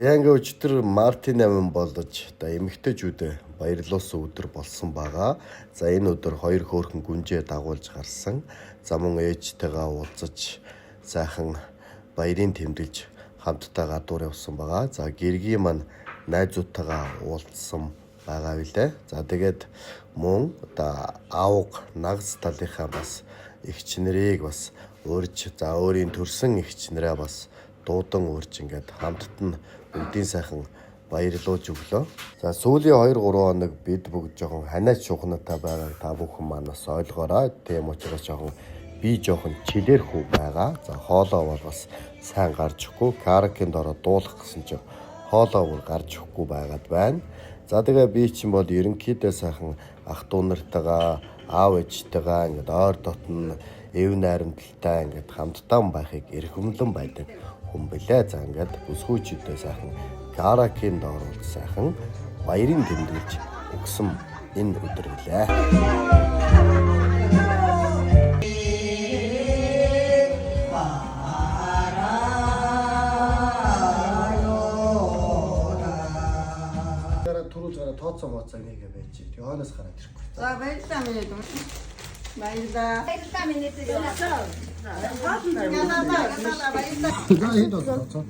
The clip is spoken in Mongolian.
Яа ингээ өчтөр Мартин 8 болж одоо эмэгтэйчүүдээ баярлуулсан өдөр болсон байгаа. За энэ өдөр хоёр хөөрхөн гүнжээ дагуулж гарсан. За мөн ээжтэйгээ уулзаж сайхан баярын тэмдэглэж хамтдаа гадуур явсан байгаа. За гэргийн маань найзуудтайгаа уулзсан байгаа билээ. За тэгээд мөн одоо аавга нагц талынхаа бас эгч нарыг бас урьж за өөрийн төрсэн эгч нараа бас дуудан урьж ингээд хамтд нь бүгдийн сайхан баярлуулж өглөө. За сүүлийн 2 3 хоног бид бүгд жоохон ханиач шухнатай байгааг та бүхэн маань бас ойлгоорой. Тийм учраас жоохон би жоохон чилээрхүү байгаа. За хоолоо бол бас сайн гарч өгөхгүй. Каракэнд ороо дуулах гэсэн чинь хоолоо бүр гарч өгөхгүй байгаад байна. За тэгээ би чинь бол ерөнхийдөө сайхан ах дүү нартайгаа аав ээжтэйгээ ингээд ойр дотно эв найрамдалтай ингээд хамтдаа байхыг эрхэмлэн байдаг хүн бэлээ. За ингээд бүсгүйчүүдээ сайхан каракийн доор сайхан баярын тэмдэглэж өгсөн энэ өдөр билээ. Дараа түрүүж гараа тооцоо моцоо нэгэ байж. Тэгээ хойноос гараад ирэхгүй. За баярлалаа миний дүү. Баярлалаа. Баярлалаа миний дүү. Баярлалаа. Баярлалаа. За хэд бол тооцоо?